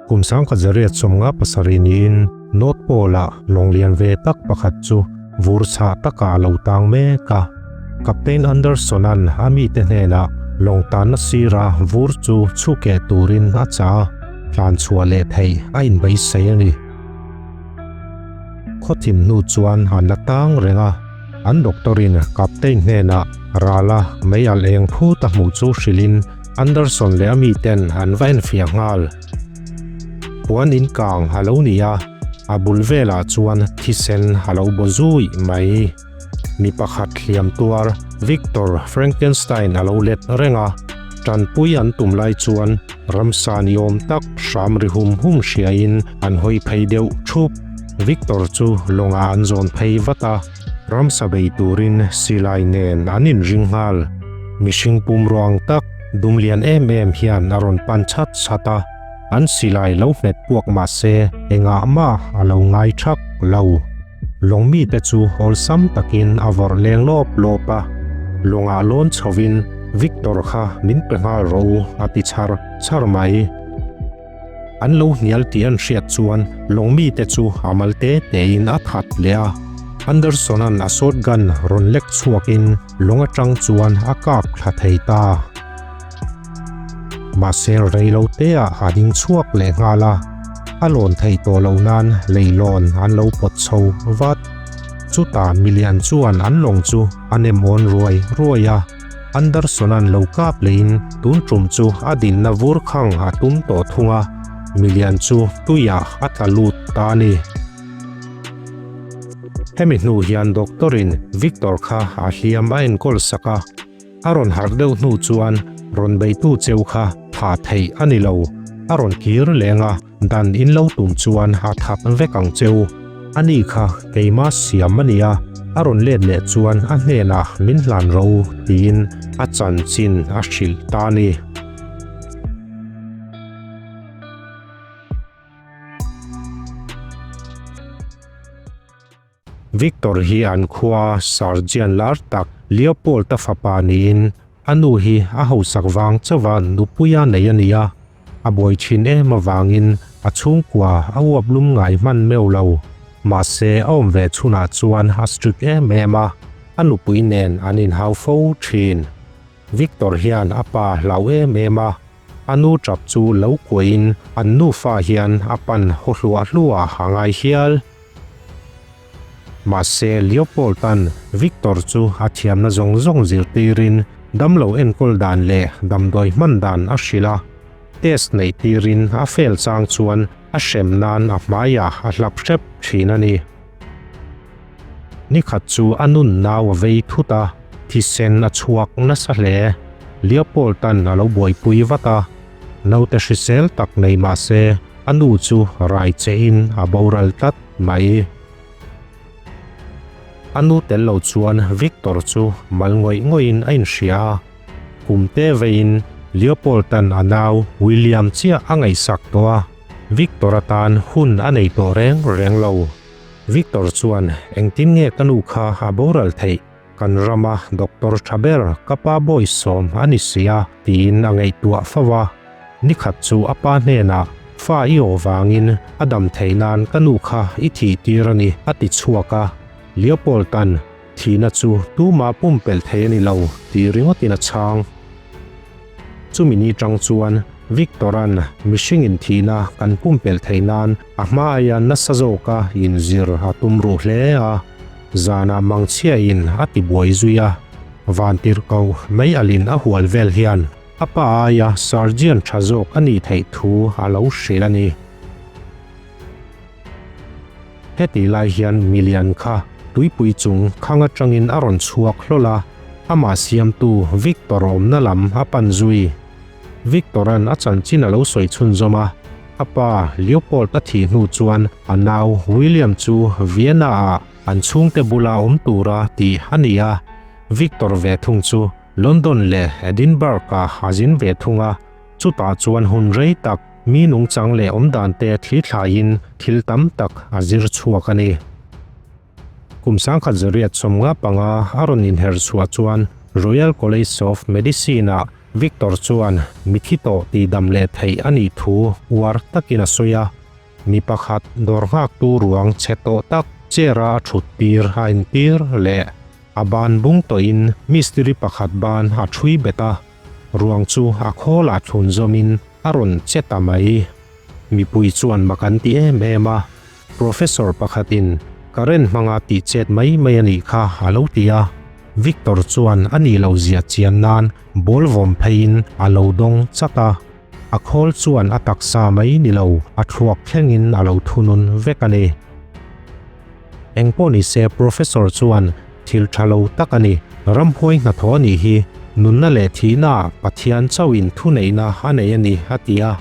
Kum 1857 niin North Pole-ah lawng lian ve tak pakhat chu vur chhah takah a lo tang mek a. Captain Anderson-a'n a mite hnenah lawng tanna sira vur chu chhukeh turin a chah a, tlan chhuah leh theih a inbeisei a ni. Khawthim hnu chuan an la tang reng a, an doctor-in Captain hnenah rala mei alh eng phut a hmuh chu hrilhin Anderson leh a miten an va enfiah nghal. Puan in kang a lo ni a, a bul velah chuan thisen a lo baw zui mai. Mi pakhat hliam tuar Victor Frankenstein a lo let reng a, tanpui an tum lai chuan ramsa ni awm tak hram ri hum hum hriain an hawi phei deuh thup. Victor chu lawngah an zawn phei vat a, ramsa bei turin silai nen an inring nghal. Mihring pum ruang tak dum lian em em hian a rawn pan chhat chhat a, an silai lo hmet puak mah se engah mah a lo ngai thak lo. Lawng mite chu awlsam takin a vawrh leng lawp lawp a, lawngah lawn chhovin Victor kha min pe nghal rawh u a ti chhar chhar mai. An lo hnial tih an hriat chuan lawng mite chu a mal te tein a that leh a. Anderson-a'n a shotgun rawn lek chhuakin lawng atang chuan a kap thla thei ta. Mahse rei lo teah a ding chhuak leh nghal a, a lawn theih tawh loh nan leilawn an lo pawt chho vat. Chutah milian chuan an lawng chu a nem awn ruai ruai a, Anderson-a'n lo kap leiin tun tum chu a dinna vur khang a tum tawh thung a, milian chu tuiah a tla lut ta a ni. Hemi hnu hian doctor-in Victor kha a hliam a enkawl sak a. A rawn harh deuh hnu chuan rawn beitu cheu kha tha theih a ni lo. A rawn kir leng a, dan in lo tum chuan a that vek ang cheu. A ni kha keima siam a ni a, a rawn let leh chuan a hnenah min hlan ro tiin a chanchin a hrilh ta a ni. Victor hi an khua Sergeant lar tak Leopold-a fapa niin a nu hi a hausak vang chauha nupuia nei a ni a, a buai thin em avangin a chhungkua a uap lum ngai hman meuh lo. Mahse a awm ve chhunah chuan a strict em em a, a nupui nen an inhau fo thin. Victor hian a pa hlau em em a, A nu tap chu lo kuahin an nufa hian a pan haw hluah hluah a ngai hial. Mahse Leopold tan Victor chu a thiamna zawng zawng zirtirin damlo enkawl dan leh damdawi hman dan a hrilh a. Test neih tirin a fail chang chuan a hrem nan a hmaiah a hlap hrep thin a ni. Nikhat chu a nun nau a vei thut a, thisen a chhuak nasa hle. Leopold tan a lo buaipui vat a, naute hrisel tak nei mah se a nu chu rai chehin a boral tlat mai. A nu tel lo chuan Victor chu mal ngawih ngawihin a inhria a, kum te veiin Leopold tan a nau William chiah a ngaihsak tawh a, Victor atan hun a nei tawh reng reng lo. Victor chuan, Engtin nge ka nu kha a boral theih? Kan rama doctor tha ber ka pa bawisawm a ni si a, tiin a ngaihtuah fo a. Nikhat chu a pa hnenah, Fa i aw vangin a dam theih nan ka nu kha i thih tir a ni, a ti chhuak a. Leopold-a'n, Thihna chu tumah pumpelh thei a ni lo, tih ringawtin a chhang. Chumi ni tang chuan Victor-a'n mihringin thihna kan pumpelh theih nan a hma aia nasa zawka inzir a tum ruh hle a, zanah mangchhiain a ti buai zui a. Vantirhkoh mei alin a hual vel hian a pa aia surgeon tha zawk a nih theih thu a lo hrilh a ni. Hetih lai hian milian kha tuipui chung khang atangin a rawn chhuak hlawl a, amah siamtu Victor awmna lam a pan zui. Victor-a'n a chanchin a lo sawi chhunzawm a, a pa Leopold a thih hnu chuan a nau William chu Vienna-ah an chhungte bula awm tura tih a ni a, Victor ve thung chu London leh Edinburgh-ah a zin ve thung a, chutah chuan hun rei tak Mi nungchang leh awmdante thli thlaiin thil tam tak a zir chhuak a ni. Kum 1955 a rawn inher chhuah chuan Royal College of Medicine-ah Victor chuan mithi tawh tihdam leh theih a nih thu uar takin a sawi a. Mi pakhat dawr nghaktu ruang chhe tawh tak chair-a a thut tir a entir leh a ban bung tawhin mistiri pakhat ban a thui bet a, ruang chu a khawlah thlun zawmin a rawn che ta mai. Mipui chuan mak an ti em em a, Professor pakhatin current hmanga tih chet mai mai a nih kha a lo ti a, Victor chuan a nih loh zia chian nan ball vawm pheiin a lo dawng chat a. A khawl chuan a taksa mai ni lo, a thluak thlengin a lo thunun vek a ni. Engpawh ni se Professor chuan thil tha lo tak a ni, ramhuai hnathawh a nih hi, nunna leh thihna ah Pathian chauhin thuneihna a nei a ni a ti a,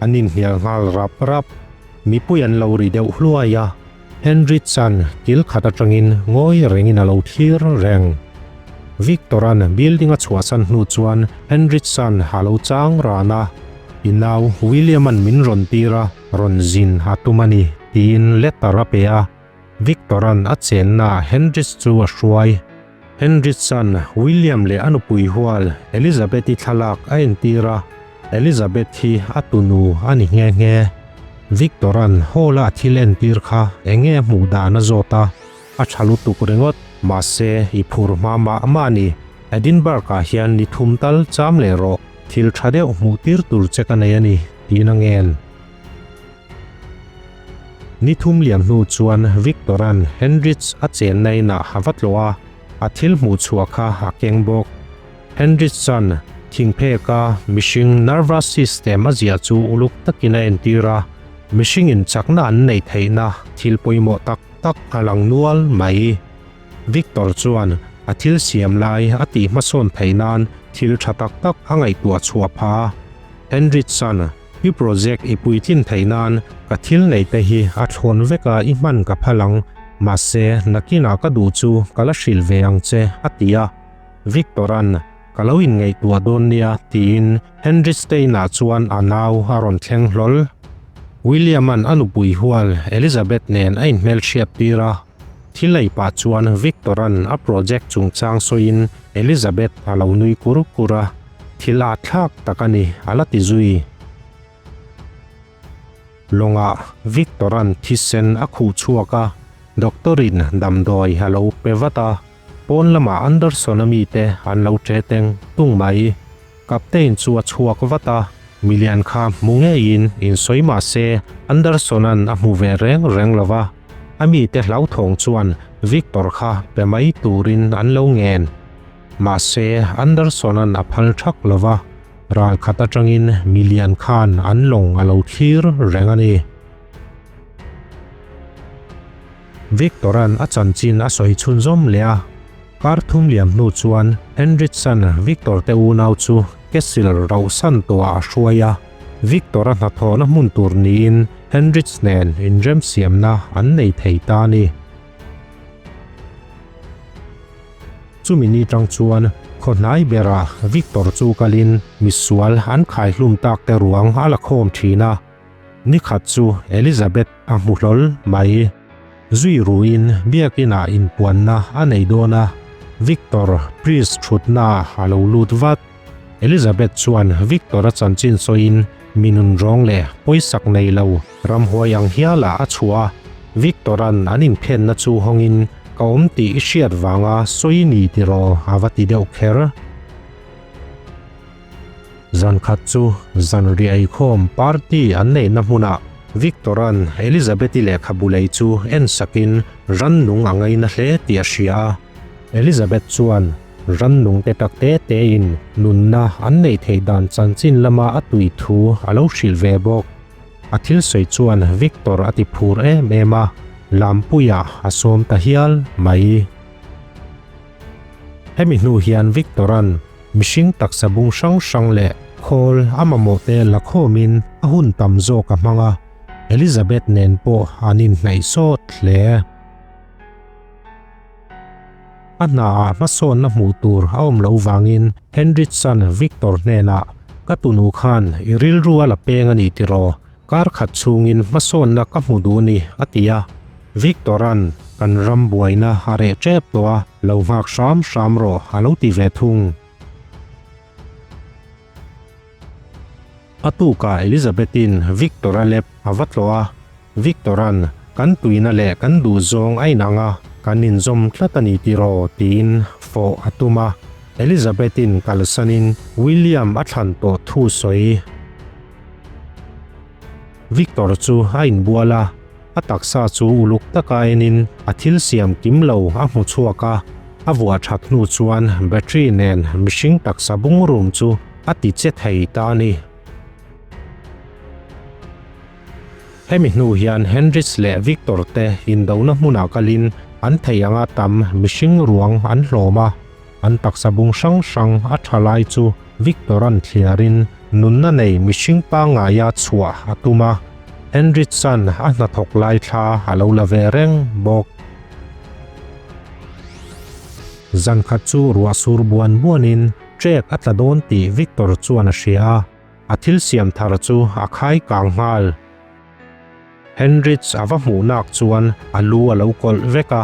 an inhnial nghal rap rap. Mipui an lo ri deuh hluai a, Henry chan kil khat atangin ngawi rengin a lo thlir reng. Victor-a'n building a chhuahsan hnu chuan Henry chan a lo chang ran a, I nau William-a'n min rawn tir a, rawn zin a tum a ni, tiin letter a pe a. Victor-a'n a chennaah Henry chu a hruai. Henry chan William leh a nupui hual Elizabeth-i thlalak a entir a, Elizabeth hi a tunu a ni nghe nghe. Victor-a'n hall-a a thil entir kha eng nge a hmuh dan a zawt a, a tha lutuk ringawt, mahse i phur hma mah mah a ni. Edinburgh-ah hian ni thum tal cham leh rawh, thil tha deuh hmuh tir tur che ka nei a ni, tiin a ngen. Ni thum liam hnu chuan Victor-a'n Henrich a chenna inah a va tlawh a, a thil hmuh chhuah kha a keng bawk. Henrich chuan thingpheka mihring nervous system a ziah chu uluk takin a entir a, mihringin chakna an neih theihna thil pawimawh tak tak a lang nual mai. Victor chuan a thil siam lai a tih hmasawn theih nan thil tha tak tak a ngaihtuah chhuah pha a. Henrich chuan I project i puitlin theih nan ka thil nei te hi a thlawn vek a i hman ka phal ang, mahse nakinah ka duh chu ka la hrilh ve ang che a ti a. Victor-a'n ka lo inngaihtuah dawn nia tiin Henry Stein-ah chuan a nau a rawn thleng hlawl. William-a'n a nupui hual Elizabeth nen a inhmelhriat tir a, thil ei pah chuan Victor-a'n a project chungchang sawiin Elizabeth a lo nui kur kur a. Thil at thlak tak a ni, a la ti zui. Lawngah Victor-a'n thisen a khuh chhuak a, doctor-in damdawi a lo pe vat a, pawn lamah Anderson-a mite an lo ṭe teng tung mai. Captain chu a chhuak vat a, milian kha hmu ngeiin insawi mah se Anderson-a'n a hmu ve reng reng lo va, a mite hlauthawng chuan Victor kha pe mai turin an lo ngen. Mahse, Anderson-a'n a phal thak lo va, ral khat atangin milian khan an lawng a lo thlir reng a ni. Victor-a'n a chanchin a sawi chhunzawm leh a, kar thum liam hnu chuan Henrichs-a'n Victor te unau chu Castle rauhsan tawhah a hruai a, Victor-a hnathawhna hmun tur niin Henrichs nen inremsiamna an nei thei ta a ni. Chumi ni tang chuan khaw hnai berah Victor chu kalin misual an khaihlum tak te ruang a la khawm thin a. Nikhat chu Elizabeth a hmu hlawl mai. Zui ruin biakinah inpuanna a nei dawn a, Victor priest thutnaah a lo lut vat. Elizabeth chuan Victor-a chanchin sawiin mi nunrawng leh pawisak nei lo ramhuai ang hialah a chhuah a, Victor-a'n an inphenna chu hawngin ka awm tih i hriat vanga sawi ni tiraw a va ti deuh kher. Zan khat chu zan riaheikhawm party an neihna hmunah Victor-a'n Elizabeth-i lehkhabu lei chu en sakin rannung a ngaina hle tih a hria a, Elizabeth chuan Rannung te tak te tein nunna an neih theih dan chanchin lama a tui thu a lo hrilh ve bawk. A thil sawi chuan Victor a ti phur em em a, Lampuia a sawm ta hial mai. Hemi hnu hian Victor-a'n mihring taksa bung hrang hrang leh khawl a mamawh te la khawmin a hun tam zawk a hmang a, Elizabeth nen pawh an inhnaih sawt hle. A hnaah hmasawnna hmuh tur a awm loh vangin Henrichsan Victor hnenah, Ka tunu khan i rilru a la peng a ni tiraw? Kar khat chhungin hmasawnna ka hmu duh ni, a ti a. Victor-a'n, Kan ram buaina a reh tep tawh a, lo nghak hram hram rawh, a lo ti ve thung. A tukah Elizabeth-in Victor-a lep a va tlawh a, Victor-a'n kan tuina leh kan duhzawng a inang a, kan inzawm tlat a ni tiraw tiin fawh a tum a, Elizabeth-in kalsanin William a thlan tawh thu sawi. Victor chu a inbual a, a taksa chu uluk taka enin a thil siam kim lo a hmu chhuak a, a vuah that hnu chuan battery nen mihring taksa bung rum chu a ti che thei ta a ni. Hemi hnu hian Henrich leh Victor te indona hmunah kalin an thei anga tam mihring ruang an hlawm a. An taksa bung hrang hrang a tha lai chu Victor-a'n thliarin nunna nei mihring pangngaia chhuah a tum a, Henrich-a'n a hnathawk lai thla a lo la ve reng bawk. Zan khat chu ruah sur buan buanin trek a tla dawn tih Victor chuan a hria a, a thil siam thar chu a khai kang nghal. Henrich a va hmuh nak chuan a lu a lo kawlh vek a,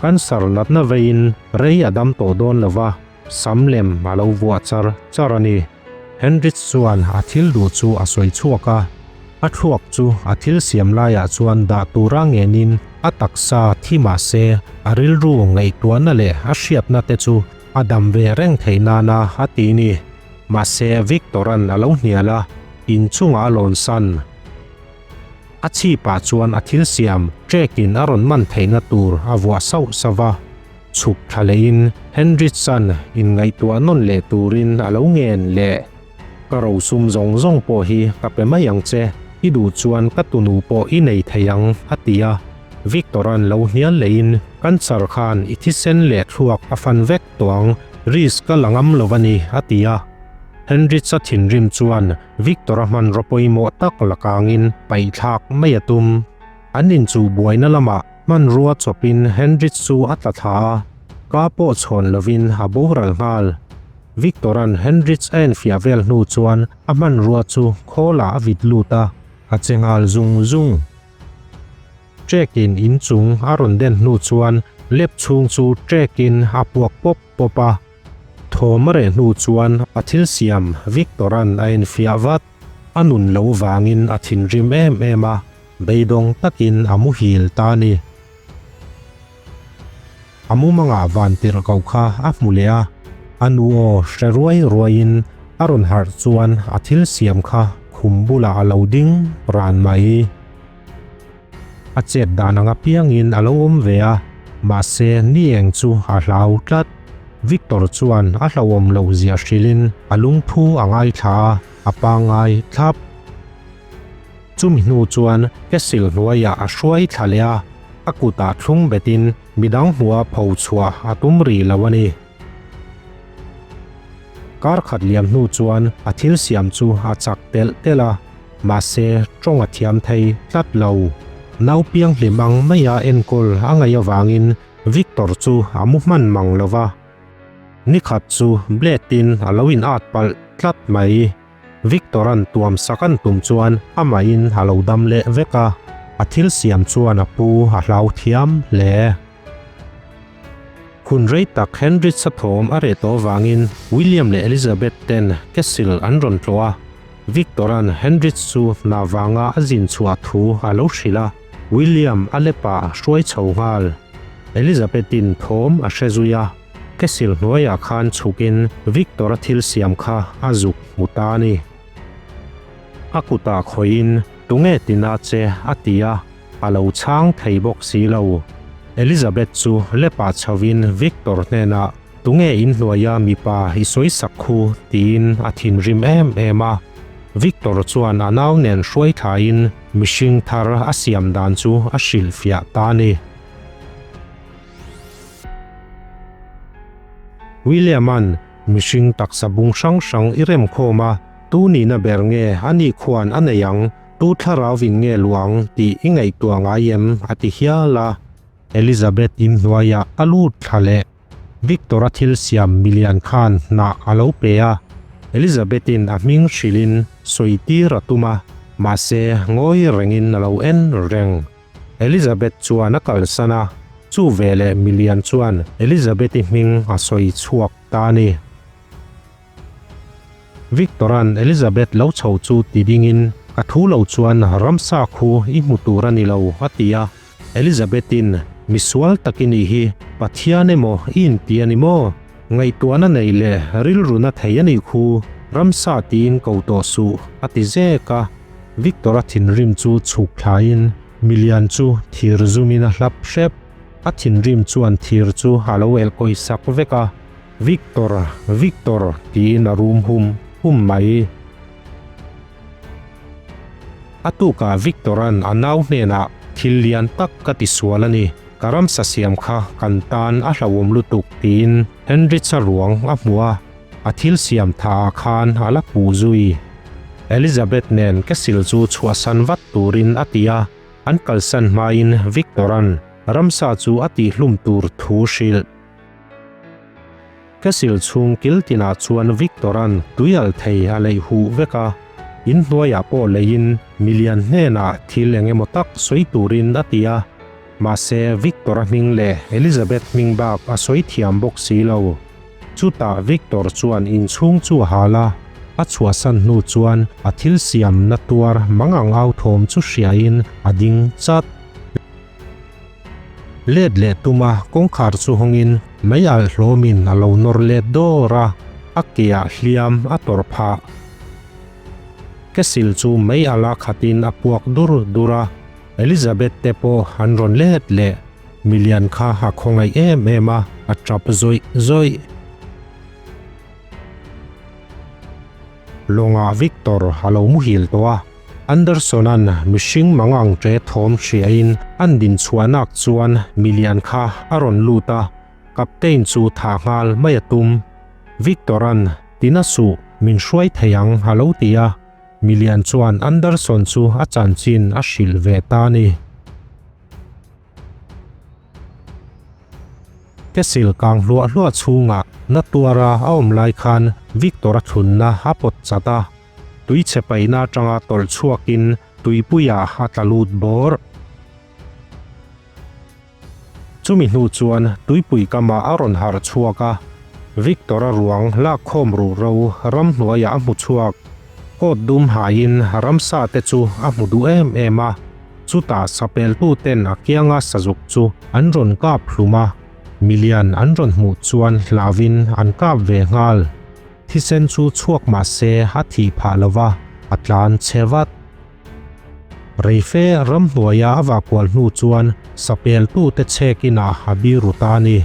cancer natna veiin rei a dam tawh dawn lo va, sam lem a lo vuah char char a ni. Henrich chuan a thil duh chu a sawi chhuak a, a thluak chu a thil siam laiah chuan dah tura ngenin a taksa thi mah se a rilru ngaihtuahna leh a hriatna te chu a dam ve reng theih nana a ti ni. Mahse Victor-a'n a lo hnial a, inchungah a lawn san. A chhipah chuan a thil siam ṭekin a rawn man theihna tur a vuah sauh sauh va. Chhuk thla lehin Henrich-a'n inngaihtuah nawn leh turin a lo ngen leh. Ka rosum zawng zawng pawh hi ka pe mai ang che, i duh chuan ka tunu pawh i nei thei ang, a ti a. Victor-a'n lo hnial lehin, Cancer khan i thisen leh thluak a fan vek tawh ang, risk ka la ngam lo a ni, a ti a. Henrich-a thinrim chuan Victor-a hmanraw pawimawh tak lakangin paihthlak mai a tum. An inchuh buaina lamah hmanrua chawpin Henrich chu a tla thla a, ka pawh chhawn lovin a boral nghal. Victor-a'n Henrich a enfiah vel hnu chuan a hmanrua chu khawlah a vit lut a, a che nghal zung zung. Ṭekin inchung a rawn den hnu chuan lep chhung chu ṭekin a puak pawp pawp a. Thawm a reh hnu chuan a thil siam Victor-a'n a enfiah vat. A nun lo vangin a thinrim em em a, beidawng takin a muhil ta a ni. A mumangah vantirh ko kha a hmu leh a, a nu aw hre ruai ruaiin a rawn harh chuan a thil siam kha khum bulah a lo ding ran mai. A chet dan ang apiangin a lo awm ve a, mahse ni eng chu a hlau tlat. Victor chuan a hlauhawm loh zia hrilhin a lungphu a ngaithla a, a pangngai thlap. Chumi hnu chuan Castle hnuaiah a hruai thla leh a, a kutah thlung betin midang hmuha pho chhuah a tum rih lo a ni. Kar khat liam hnu chuan a thil siam chu a chak telh telh a, mahse tawng a thiam thei tlat lo. Nau pianghlim ang maia enkawl a ngaih avangin Victor chu a mu hman mang lo va. Nikhat chu blade-in a lo in at palh tlat mai. Victor-a'n tuam sak an tum chuan amahin a lo dam leh vek a, a thil siam chuan a pu a hlau thiam hle. Hun rei tak Henrich-a thawm a reh tawh avangin William leh Elizabeth ten Castle an rawn tlawh a, Victor-a'n Henrich chu hna vanga a zin chhuah thu a lo hrilh a, William a lepa a hruai chho nghal. Elizabeth-in thawm a hre zui a, Castle hnuaiah khan chhukin Victor-a thil siam kha a zuk hmu ta a ni. A kutah khawihin, Tunge tina che? a ti a. A lo chhang thei bawk si lo. Elizabeth chu lepa chhovin Victor hnenah, Tunge in hnuaia mipa i sawi sak khu? tiin a thinrim em em a. Victor chuan a nau nen hruai thlain mihring thar a siam dan chu a hrilhfiah ta a ni. William-a'n mihring taksa bung hrang hrang i remkhawm a, tu nihna ber nge a nih khuan a nei ang? Tu thlarau in nge luang tih i ngaihtuah ngai em? a ti hial a. Elizabeth in hnuaiah a lut thla leh. Victor-a thil siam milian khan hnah a lo pe a. Elizabeth-in a hming hrilhin sawi tir a tum a, mahse ngawi rengin a lo en reng. Elizabeth chuan a kalsan a, chu veleh milian chuan Elizabeth-i hming a sawi chhuak ta a ni. Victor-a'n Elizabeth lo chho chu ti dingin, Ka thu lo chuan ramsa khu i hmu tur a ni lo, a ti a. Elizabeth-in, Misual tak i nih hi, Pathian emaw i inti a ni maw? Ngaihtuahna nei leh rilruna thei a nih khu, ramsa tiin ko tawh suh, a ti zek a. Victor-a thinrim chu chhuk thlaiin milian chu thir zumin a hlap hrep. A thinrim chuan thir chu a lo elh kawi sak vek a, Victor, Victor tiin a rum hum hum mai. A tukah Victor-a'n a nau hnenah, Thil lian tak ka ti sual a ni, ka ramsa siam kha kan tan a hlauhawm lutuk tiin Henrich-a ruang a hmu a, a thil siam thaah khan a la puh zui. Elizabeth nen Kesil chu chhuahsan vat turin a ti a, an kalsan hmain Victor-a'n ramsa chu a tihhlum tur thu hrilh. Kesil chhung kil tinah chuan Victor-a'n tui alh thei a leih huh vek a, in hnuaiah pawh leiin milian hnenah thil eng emaw tak sawi turin a ti a, mahse Victor-a hming leh Elizabeth hming bak a sawi thiam bawk si lo. Chutah Victor chuan inchhung chu a hal a, a chhuahsan hnu chuan a thil siamna tuar mangang au thawm chu hriain a ding chat. Let leh tuma kawngkhar chu hawngin mei alh hlawmin a lo nawr let dawr a, a keah hliam a tawrh phah. Kesil chu mei alh a khatin a puak dur dur a, Elizabeth te pawh an rawn let leh. Milian kha a khawngaih em em a, a tap zawih zawih. Lawngah Victor a lo muhil tawh a, Anderson-a'n mihring mangang ṭe thawm hriain an din chhuahnak chuan milian kha a rawn lut a, Captain chu thah nghal mai a tum. Victor-a'n, Tina suh, min hruai thei ang a lo ti a, milian chuan Anderson chu a chanchin a hrilh ve ta a ni. Kesil kang hluah hluah chhungah na tuara a awm lai khan Victor-a thlunna a pawt chat a, tui chhe paihna atanga tawlh chhuakin tuipuiah a tla lut bawr. Chumi hnu chuan tuipui kamah a rawn harh chhuak a, Victor-a ruang lakkhawm ruhro ramhnuaiah a hmu chhuak. Coat dum haiin ramsa te chu a hmu duh em em a. Chutah sapeltuten a kianga sazuk chu an rawn kap hlum a, milian an rawn hmuh chuan hlauin an kap ve nghal. Thisen chu chhuak mah se a thih phah lo va, a tlan chhe vat. Reife ramhnuaia a vahkual hnu chuan sapeltute chhek inah a biru ta a ni.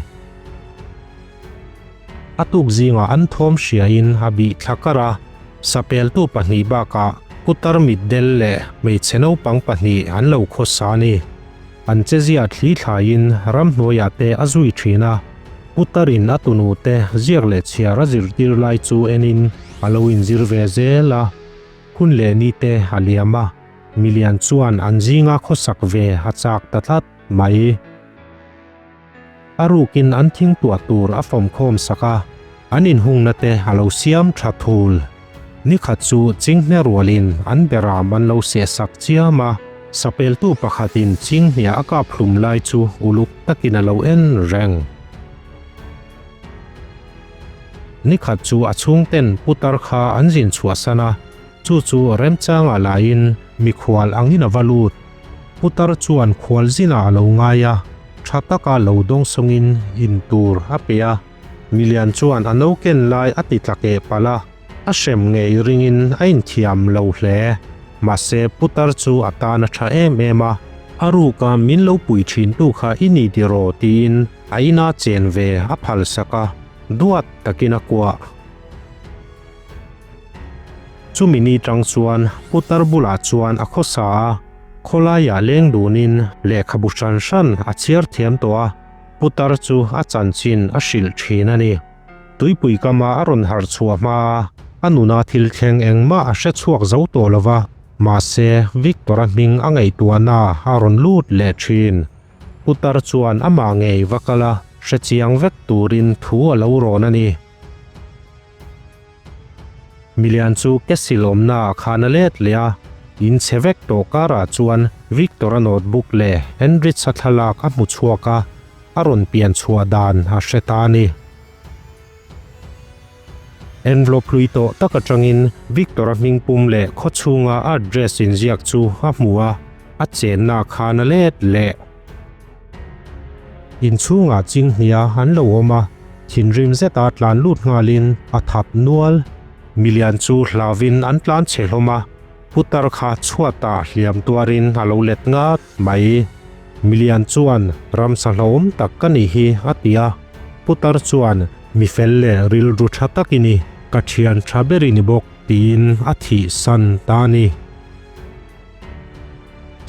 A tuk zingah an thawm hriain a bih thla kar a, sapeltu pahnih bakah putar mitdel leh hmeichhe naupang pahnih an lo khawsa a ni. An chezia thli thlaiin ramhnuaiah te a zui thin a, putarin a tunu te ziak leh chhiar a zirtir lai chu enin a lo inzir ve zel a. Hun leh ni te a liam a, milian chuan an zinga khawsak ve a chak ta tlat mai. A rukin an thingtuah tur a fawmkhawm sak a, an inhungna te a lo siam tha thul. Nikhat chu chinghne rualin an beram an lo seh sak chiam a, sapeltu pakhatin chinghne a kap hlum lai chu uluk takin a lo en reng. Nikhat chu a chhungten putar kha an zin chhuahsan a, chu chu remchangah laiin mikhual angin a va lut. Putar chuan khualzinah a lo ngai a, tha taka lo dawngsawngin in tur a pe a. Milian chuan a no ken lai a ti tla keh palh a, a hrem ngei ringin a inthiam lo hle. Mahse putar chu a tan a tha em em a, a ruka min lo pui thintu kha i ni tiraw tiin a ina chen ve a phalsak a, duat takin a kuah. Chumi ni tang chuan putar bulah chuan a khawsa a, khawlaiah leng dunin lehkhabu hran hran a chhiar thiam tawh a, putar chu a chanchin a hrilh thin a ni. Tuipui kama a rawn harh chhuah hma a, a nuna thil thleng engmah a hre chhuak zo tawh lo va, mahse Victor-a hming a ngaihtuahna a rawn lut leh thin. Putar chuan amah ngei va kal a, hrechiang vek turin thu a lo rawn a ni. Milian chu Kesil awmnaah khan a let leh a, in chhe vek tawh karah chuan Victor-a notebook leh Henrich-a thlalak a hmu chhuak a, a rawn pian chhuah dan a hre ta a ni. Envelope hlui tawh tak atangin Victor-a hming pum leh khaw chhunga a address inziak chu a hmu a, a chenna khan a let leh. Inchhungah chinghnia an lo awm a, thinrim zeta tlan lut nghalin a thap nual. Milian chu hlauvin an tlan chhe hlawm a, putar kha chhuatah hliam tuarin a lo let ngat mai. Milian chuan ramsa hlauhawm tak ka nih hi a ti a, putar chuan mi fel leh rilru tha tak i ni, ka thian tha ber i ni bawk tiin a thihsan ta a ni.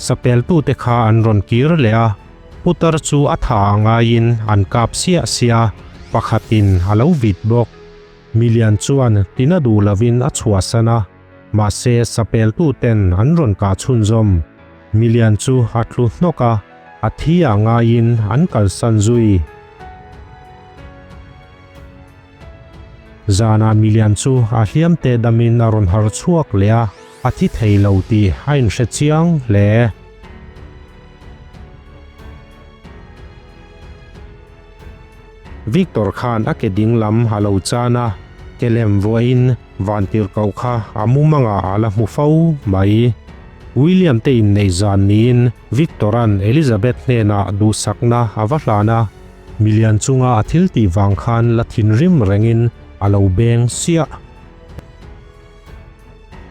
Sapeltute kha an rawn kir leh a, putar chu a tha a ngaiin an kap siah siah a, pakhatin a lo vit bawk. Milian chuan tina duh lovin a chhuahsan a, mahse sapeltuten an rawn kah chhunzawm. Milian chu a tlu hnawk a, a thi a ngaiin an kalsan zui. Zanah milian chu a hliam teh damin a rawn har chhuak leh a, a thi thei lo tih a inhre chiang hle. Victor khan a ke ding lam a lo chan a, ke lem vuahin vantirhkoh kha a mumangah a la hmu fo mai. William te inneih zan niin Victor-a'n Elizabeth hnenah duhsakna a va hlan a, Milian chunga a thil tih vang khan la thinrim rengin a lo beng siah.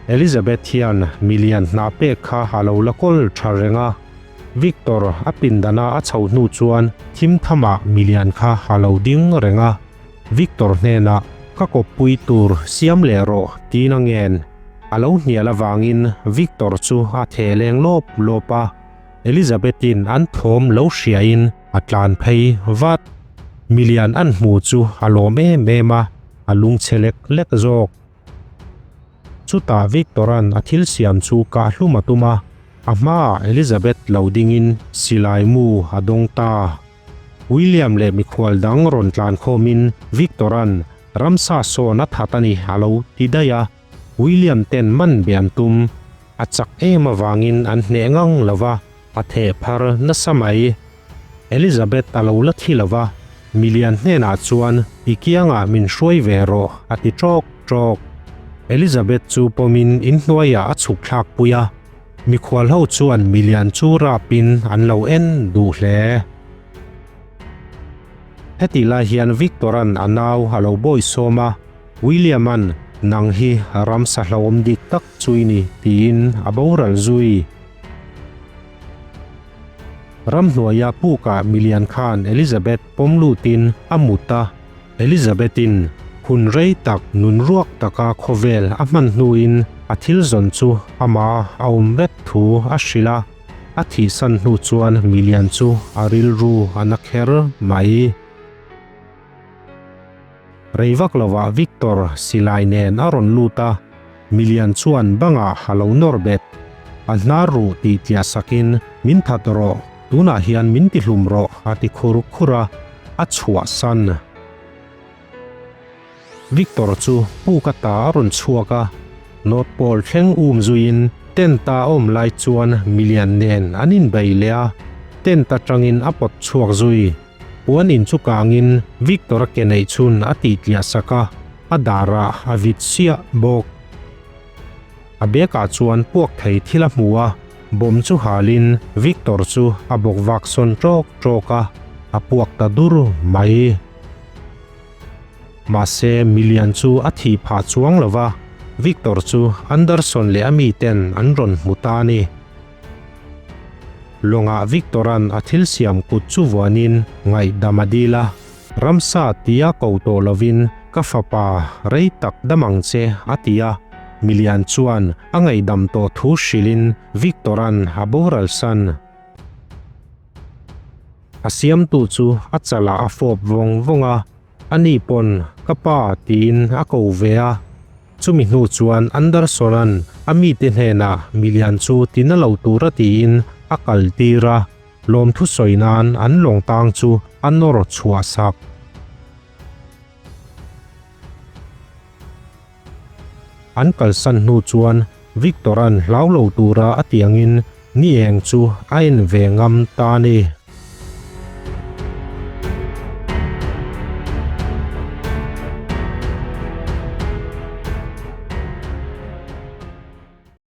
Elizabeth hian milian hna pek kha a lo la kawl tha reng a. Victor a pindana a chho hnu chuan thim thamah milian kha a lo ding reng a. Victor hnenah, Ka kawppui tur siam leh rawh tiin a ngen. A lo hnial avangin Victor chu a theh leng lawp lawp a. Elizabeth-in an thawm lo hriain a tlan phei vat. Milian an hmu chu a lawm em em a, a lungchhe lek lek zawk. Chutah Victor-a'n a thil siam chu kah hlum a tum a, a hmaah Elizabeth lo dingin silai mu a dawng ta. William leh mikhual dang rawn tlan khawmin Victor-a'n ramsa sawn a that a ni a lo ti daih a, William ten man be an tum. A chak em avangin an hneh ngang lo va, a theh phar nasa mai. Elizabeth a lo la thi lo va, milian hnenah chuan i kiangah min hruai ve rawh a ti ṭawk ṭawk. Elizabeth chu pawmin inhnuaiah a chhuk thlak pui a, mikhual ho chuan milian chu rapin an lo en duh hle. Hetih lai hian Victor-a'n a nau a lo bawisawm a, William-a'n nang hi ramsa hlauhawm dik tak chu i ni tiin a boral zui. Ramhnuaia pukah milian khan Elizabeth pawm lutin a mut a, Elizabeth-in hun rei tak nun ruak taka khawvel a hman hnuin a thil zawn chu ama a awm vek thu a hrilh a, a thihsan hnu chuan milian chu a rilru a na kher mai. Rei vak lovah Victor silai nen a rawn lut a, milian chuan bangah a lo nawr bet. A hnar ruh tih tliah sakin, Min that rawh, tunah hian min ti hlum rawh a ti khur khur a, a chhuahsan. Victor chu puk ata a rawn chhuak a, North Pole thleng um zuiin tent a awm lai chuan milian nen an inbei leh a, tent atangin a pawt chhuak zui. Puan in chu kangin Victor-a ke neih chhun a tih tliah sak a, a darah a vit siah bawk. A bag-ah chuan puak thei thil a hmu a, bomb chu halin Victor chu a bawk vak sawn ṭawk ṭawk a, a puak ta dur mai. Mahse, milian chu a thih phah chuang lo va, Victor chu Anderson leh a miten an rawn hmu ta a ni. Lawngah Victor-a'n a thil siam kut chu vuanin ngaihdam a dil a, Ramsa tia ko tawh lovin ka fapa rei tak dam ang che a ti a, milian chuan a ngaihdam tawh thu hrilhin Victor-a'n a boral san. A siamtu chu a chalah a fawp vawng vawng a, Ani pawn ka pa tiin a ko ve a, chumi hnu chuan Anderson-a'n a mite hnenah milian chu tina lo tura tiin a kal tir a, lawmthu sawi nan an lawng tang chu a nawr chhuah sak. An kalsan hnu chuan Victor-a'n hlau lo tura a tiangin ni eng chu a en ve ngam ta a ni.